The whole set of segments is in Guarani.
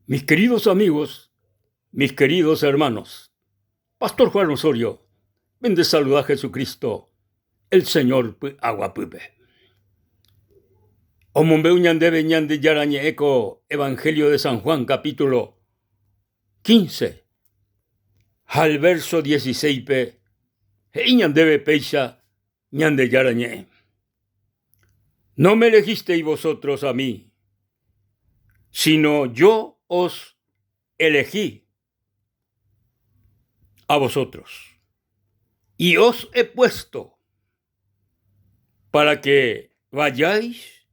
Mis queridos amigos, mis queridos hermanos, Pastor Juan Osorio, pendesaluda Jesucristo, el Señor py'aguapýpe. Omombe'u ñandéve Ñandejára ñe'ẽ ko Evangelio de San Juan capítulo 15 ha el verso 16-pe he'i ñandéve péicha Ñandejára ñe'ẽ. No me elegisteis vosotros a mí, sino yo os elegí a vosotros y os he puesto para que vayáis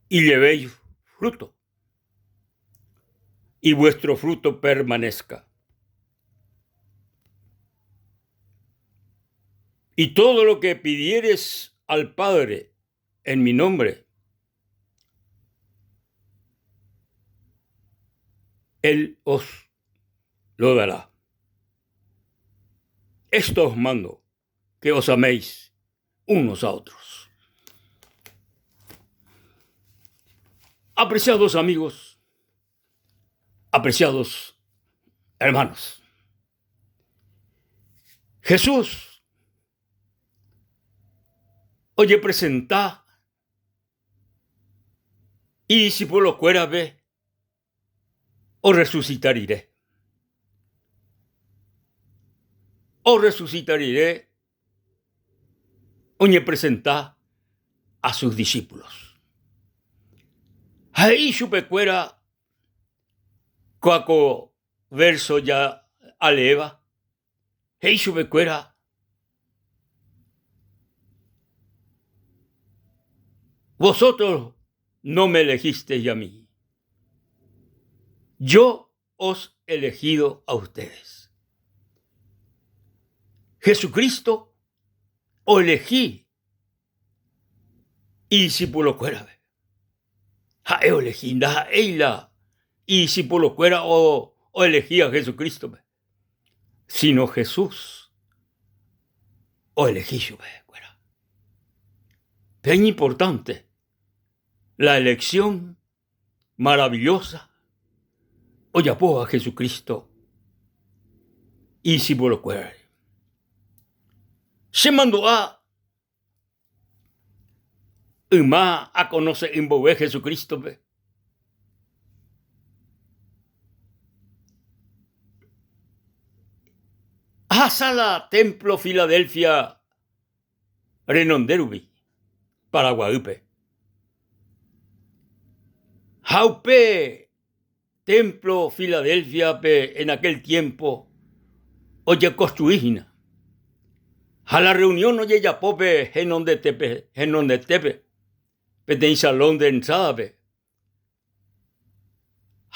y llevéis fruto y vuestro fruto permanezca. Y todo lo que pidieres al Padre en mi nombre, Él os lo dará. Esto os mando, que os améis unos a otros. Apreciados amigos, apreciados hermanos, Jesús ojepresenta idiscipulokuérape orresusita rire. Orresusita rire oñepresenta a sus discípulos. Ha he'i chupekuéra kóa ko verso ja aleéva, he'i chupekuéra Vosotros no me elegisteis a mí, yo os elegido a ustedes. Jesucristo oelegi idisipulokuérape. Ha'e oelegi, ndaha'éi la idisipulokuéra oelehíva Jesucrístope, sino Jesús oelegi chupekuéra. Pe iñimportánte la elección maravillosa ojapóva Jesucristo idisipulokuérare. Chemandu'a yma akonose'ỹ mboyve Jesucrístope. Ahasa la templo Filadelfia renonde rupi, Paraguaýpe. Ha upe templo Filadelfia-pe en aquel tiempo ojekonstrui hína. Ha la reunión ojejapo pe henondetépe, henondetépe, peteĩ salón de entrada-pe.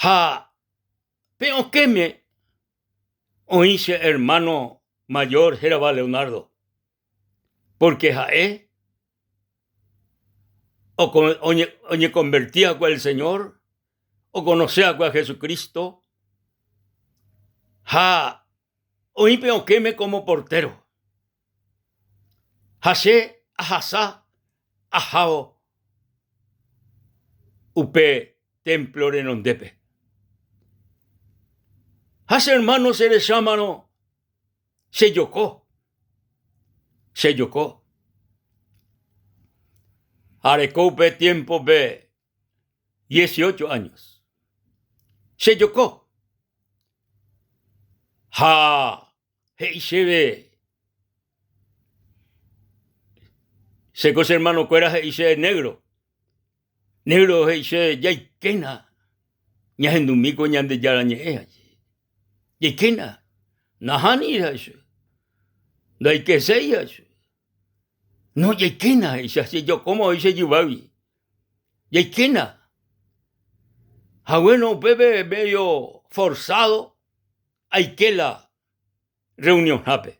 Ha pe okẽme oĩ che hermano mayor hérava Leonardo, porque ha'e oñekonverti va'ekue al Señor, okonose va'ekue a Jesucristo ha oĩ pe okẽme como portero. Ha che ahasa ahávo upe templo renondépe. Ha che hermano che rechámarõ Chejoko, chejoko. Areko upe tiémpope dieciocho años. Chejoko. Ha he'i chéve, chéko che hermanokuéra he'i chéve negro. Negro he'i chéve jaikéna ñahendumi ko Ñandejára ñe'ẽ aje. Jaikéna, nahániri ha'e che, ndaikeséi ha'e che. No jaikéna he'i che, chejokóma voi che jyvágui. Jaikéna. Ha guéno upépe medio forzado aike la reunionhápe,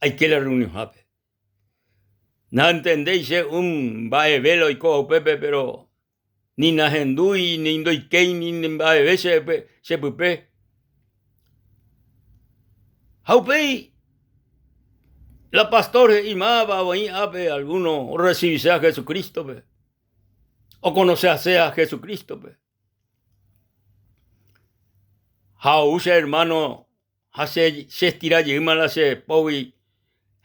aike la reunionhápe. Nantendéi che un mba'eve la oikóva upépe péro ni nahendúi ni ndoikéi ni mba'eve che pype. Ha upéi la pastor he'i máva oĩ ápe alguno orresiviséva Jesucrístope, okonoseaséva Jesucrístope. Ha ou che hermano ha che chestira jeýma la che pógui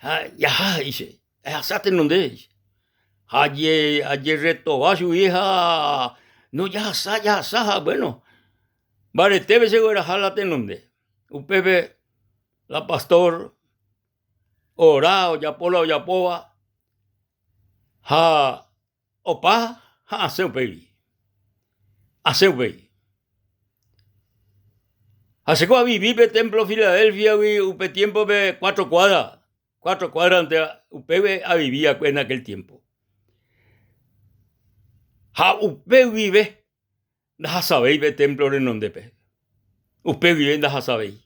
ha jaha he'i che, ehasa tenonde he'i che. Ha ajerretova chugui ha no jahasa jahasa ha bueno mbaretépe chegueraha la tenonde. Upépe la pastor ora ojapo la ojapóva ha Opa ha asẽ upégui. Asẽ upégui. Ha che ko avivi pe templo Filadelfiagui upe tiémpope cuatro cuadra, cuatro cuadrante upépe avivi va'ekue en aquel tiempo. Ha upe guive ndahasavéi pe templo renondépe. Upe guive ndahasavéi.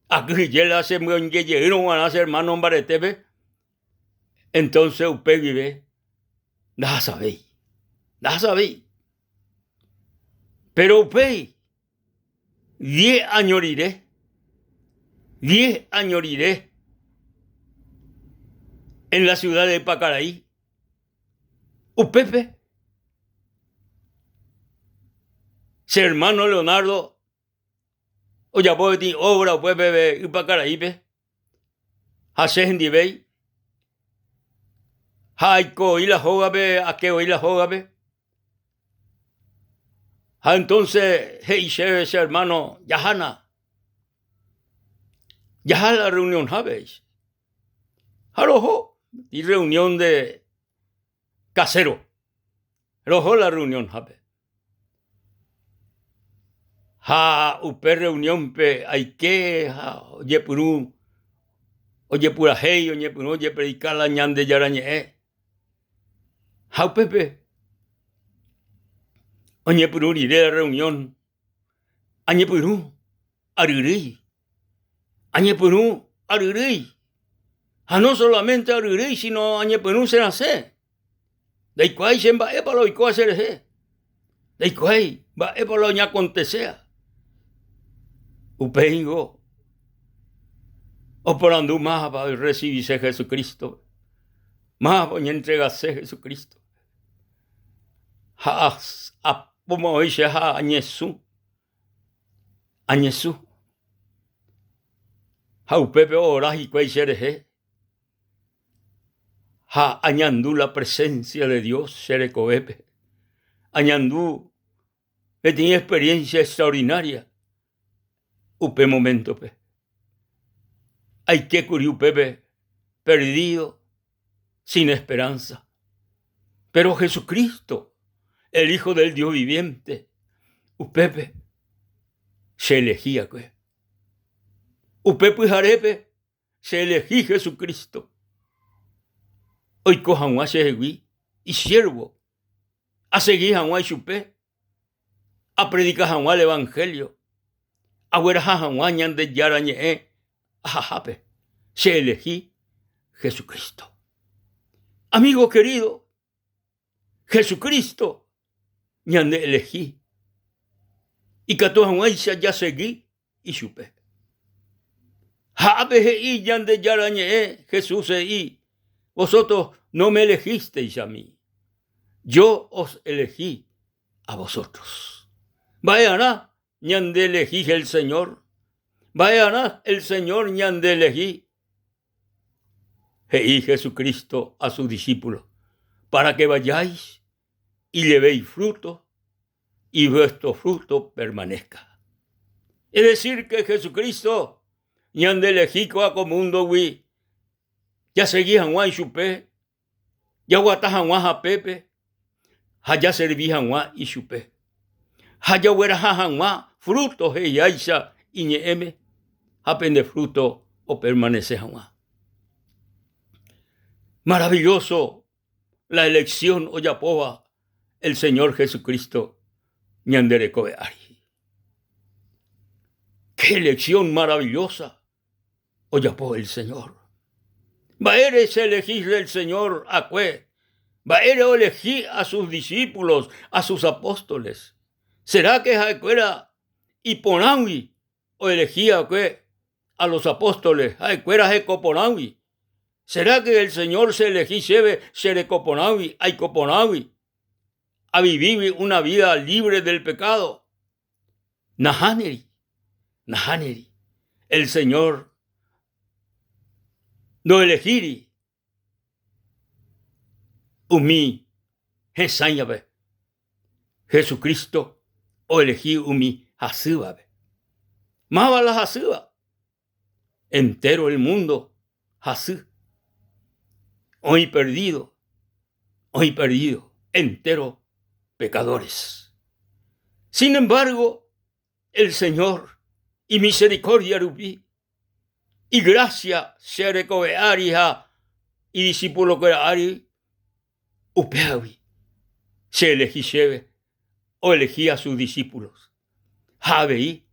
Akyhyje la chemyonge jeýrõ g̃uarã che hermano mbaretépe, entonce upe guive ndahasavéi, ndahasavéi. Péro upéi diez áño rire, diez áño rire en la ciudad de Ypakarai, upépe che hermano Leonardo ojapo peteĩ obra upépe Ypakaraípe ha che hendivéi ha aiko oĩ la hógape, ake oĩ la hógape. Ha entonce he'i chéve che hermano, jahána, jaha la reunionhápe, he'i che. Ha roho reunión de casero, roho la reunionhápe. Ha upe reuniónpe aike ha ojepyrũ ojepurahéi oñepyrũ ojepredika la Ñandejára Ñe'ẽ. Ha upépe oñepyrũ rire la reunión añepyrũ aryrýi, añepyrũ aryrýi ha no solamente aryrýi sino añepyrũ che rasẽ. Ndaikuaái che mba'épa la oikóva cherehe, ndaikuaái mba'épa la oñeakonteséva. Upéingo oporandu mávapa orresivise Jesucrístope, mávapa oñentregase Jesucrístope. Ha apóma oĩ che ha añesũ, añesũ. Ha upépe oora hikuái cherehe ha añandu la presencia de Dios che rekovépe. Añandu peteĩ experiencia extraordinaria upe moméntope. Aike kuri upépe perdido, sin esperanza. Pero Jesucristo, el Hijo del Dios viviente, upépe che elegí akue. Upe pyharépe Che elegí Jesucristo oiko hag̃ua chehegui isiervo, asegi hag̃ua ichupe, apredika hag̃ua el evangelio, agueraha hag̃ua Ñandejára ñe'ẽ ahahápe. Che elegí Jesucristo. Amigo querido, Jesucristo ñande elegí ikatu hag̃uáicha jasegi ichupe. Ha ápe he'i Ñandejára ñe'ẽ, Jesús he'i, Vosotros no me elegisteis a mí, yo os elegí a vosotros. Mba'e'arã ñande elegí el Señor? Mba'e'arã el Señor ñande elegí? He'i Jesucristo a sus discípulos, para que vayáis y llevéis fruto y vuestro fruto permanezca. Es decir, que Jesucristo ñande elegí kóva ko múndogui jasegi hag̃ua ichupe, jaguata hag̃ua hapépe ha jaservi hag̃ua ichupe. Ha jagueraha hag̃ua fruto he'iháicha iñe'ẽme ha pende fruto opermanece hag̃ua. Maravilloso la elección ojapóva el Señor Jesucristo ñande rekove ári. Qué elección maravillosa ojapo el Señor. Mba'ére che elegí el Señor akue? Mba'ére oelegi a sus discípulos, a sus apóstoles? Será que ha'ekuéra iporãgui oelegi va'ekue a los apóstoles ha'ekuéra heko porãgui? Será que el Señor che elegi chéve che reko porãgui, aiko porãgui, avivígui una vida libre del pecado? Nahániri. Nahániri. El Señor ndoelehíri umi hesãivape. Jesucristo oelehi umi hasývape. Máva la hasýva? Entéro el mundo hasy. Oĩ perdido, oĩ perdido entéro pecadores. Sin embargo, el Señor imisericordia rupi, igracia che rekove ári ha idiscipulokuéra ári, upévagui che elehi chéve, oelehi a sus discípulos. Ha avei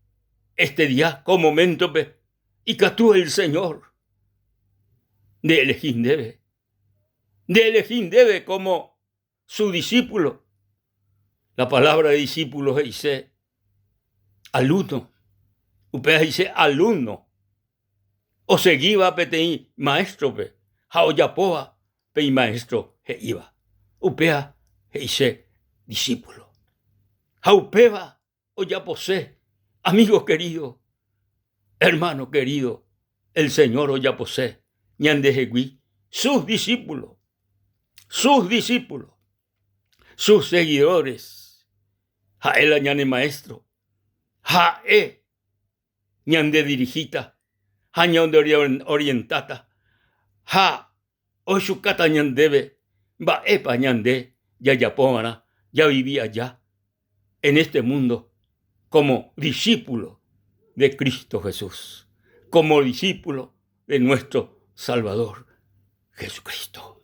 este día ko momento-pe ikatu el Señor nde elehi ndéve, nde elehi ndéve como su discípulo. La palabra discípulo he'ise alumno, upéva he'ise alumno osegíva peteĩ maestro-pe ha ojapóva pe imaestro he'íva. Upéva he'ise discípulo. Ha upéva ojapose, amigo querido, hermano querido, el Señor ojapose ñandehegui sus discípulos, sus discípulos, sus seguidores. Ha'e la ñane maestro, ha'e ñande dirigíta ha ñande orientáta ha ochukáta ñandéve mba'épa ñande jajapova'erã javivi aja en este mundo como discípulo de Cristo Jesús, como discípulo de nuestro Salvador Jesucristo.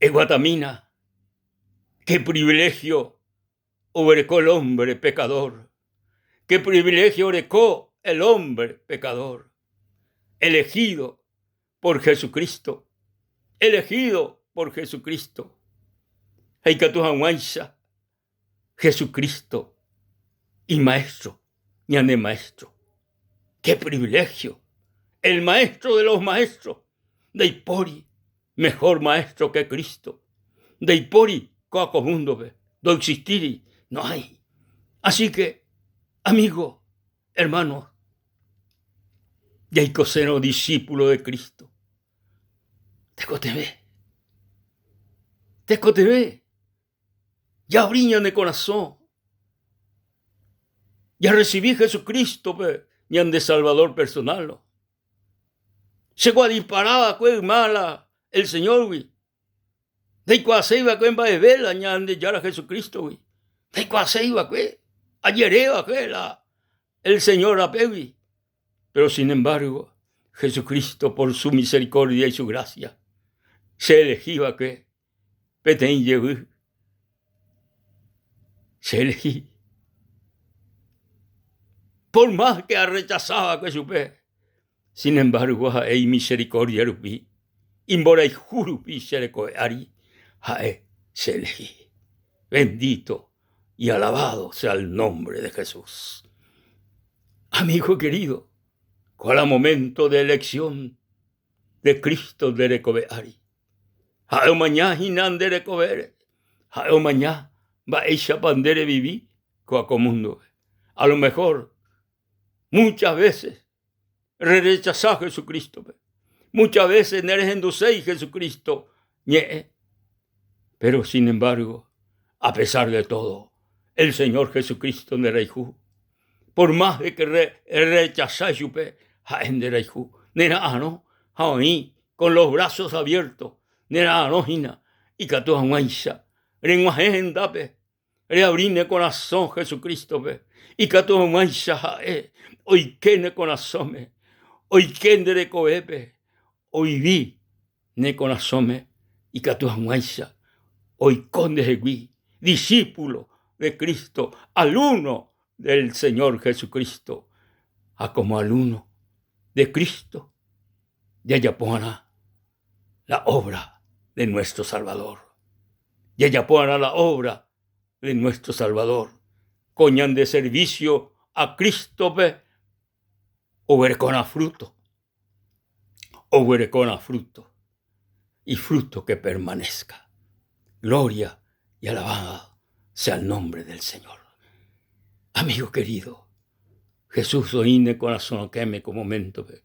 Eguatamína, qué privilegio oguereko el hombre pecador. Qué privilegio oreko el hombre pecador, elegido por Jesucristo, elegido por Jesucristo. Ha ikatu hag̃uáicha Jesucristo imaestro, ñane maestro. Qué privilegio! El maestro de los maestros, ndaipóri mejor maestro que Cristo. Ndaipóri ko'a ko múndope, ndoexistíri, no hay. Así que, amigo, hermano, jaikosérõ discípulo de Cristo, tekotevẽ, tekotevẽ Jaabri ñane korasõ, jarresivi Jesucristo-pe ñande Salvador personal-rõ. Cheko adipara va'ekue yma la el Señor-gui, ndaikuaaséi va'ekue mba'eve la Ñandejára Jesucristo-gui, ndaikuaaséi va'ekue, ajere va'ekue la el Señor rapégui. Pero sin embargo, Jesucristo por su misericordia y su gracia, che elehi va'ekue peteĩ jevy che elehi. Por más que arrechasa va'ekue chupe, sin embargo ha'e imisericordia rupi, imborayhu rupi che rekove ári, ha'e che elehi. Bendito y alabado sea el nombre de Jesús. Amigo querido, cuál momento de elección de Cristo nde rekove ári. Ha'e omaña hína nde rekovére, ha'e omaña mba'éichapa nde revivi ko'a ko múndope. A lo mejor muchas veces rerechasa Jesucrístope, muchas veces nerehenduséi Jesucristo ñe'ẽ, pero sin embargo, a pesar de todo, el Señor Jesucristo nderayhu. Por más de que rerechasa chupe, ha'e nderayhu, nera'arõ ha oĩ con los brazos abiertos nera'arõ hína ikatu hag̃uáicha reg̃uahẽ hendápe, reabri ne korasõ Jesucristo-pe, ikatu hag̃uáicha ha'e oike ne korasõme, oike nde rekovépe, oivi ne korasõme ikatu hag̃uáicha oiko ndehegui discípulo de Cristo, alumno del Señor Jesucristo, ha como alumno de Cristo jajapo'arã la obra de nuestro Salvador. Jajapo'arã la obra de nuestro Salvador. Ko ñande servicio a Cristo-pe oguerekorã fruto, oguerekorã fruto y fruto que permanezca. Gloria y alabada sea el nombre del Señor. Amigo querido, Jesús oĩ ne korasõ rokẽme ko moméntope,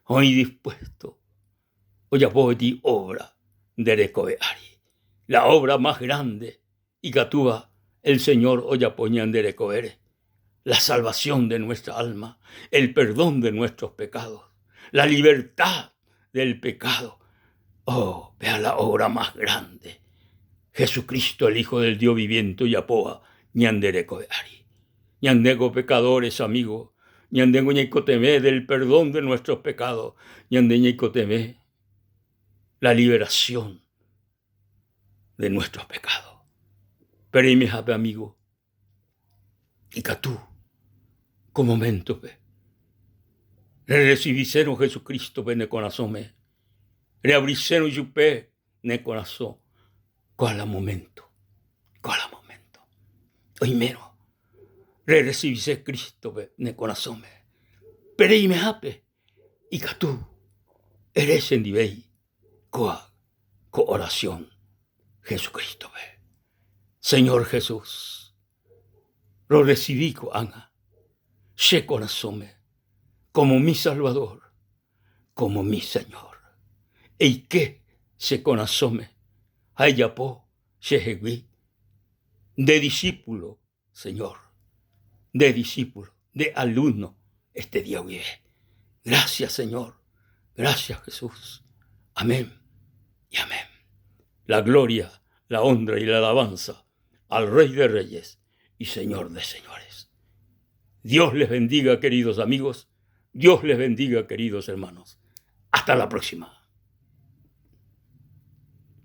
oĩ dispuesto ojapo peteĩ obra nde rekove ári. La obra más grande ikatúva el Señor ojapo ñande rekovére, la salvación de nuestra alma, el perdón de nuestros pecados, la libertad del pecado. Oh, péa la obra más grande Jesucristo, el Hijo del Dios viviente ojapóva ñande rekove ári. Ñandéko pecadores, amigo, ñandéko ñaikotevẽ del perdón de nuestros pecados, ñande ñaikotevẽ la liberación de nuestros pecados. Pero imehápe, amigo, ikatu ko moméntope reresivisérõ Jesucrístope ne korasõme, reavrisérõ ichupe ne korasõ, kua la moménto, kua la moménto. Oimérõ reresivise Crístope ne korasõme, pe reimehápe ikatu ere chendivéi kóa ko oración Jesucrístope. Señor Jesús, rorresivi ko'ág̃a che korasõme como mi Salvador, como mi Señor. Eike che korasõme ha ejapo chehegui nde discípulo Señor, nde discípulo, nde alumno este día guive. Gracias, Señor. Gracias, Jesús. Amén y amén. La gloria, la honra y la alabanza al Rey de Reyes y Señor de Señores. Dios les bendiga, queridos amigos. Dios les bendiga, queridos hermanos. Hasta la próxima.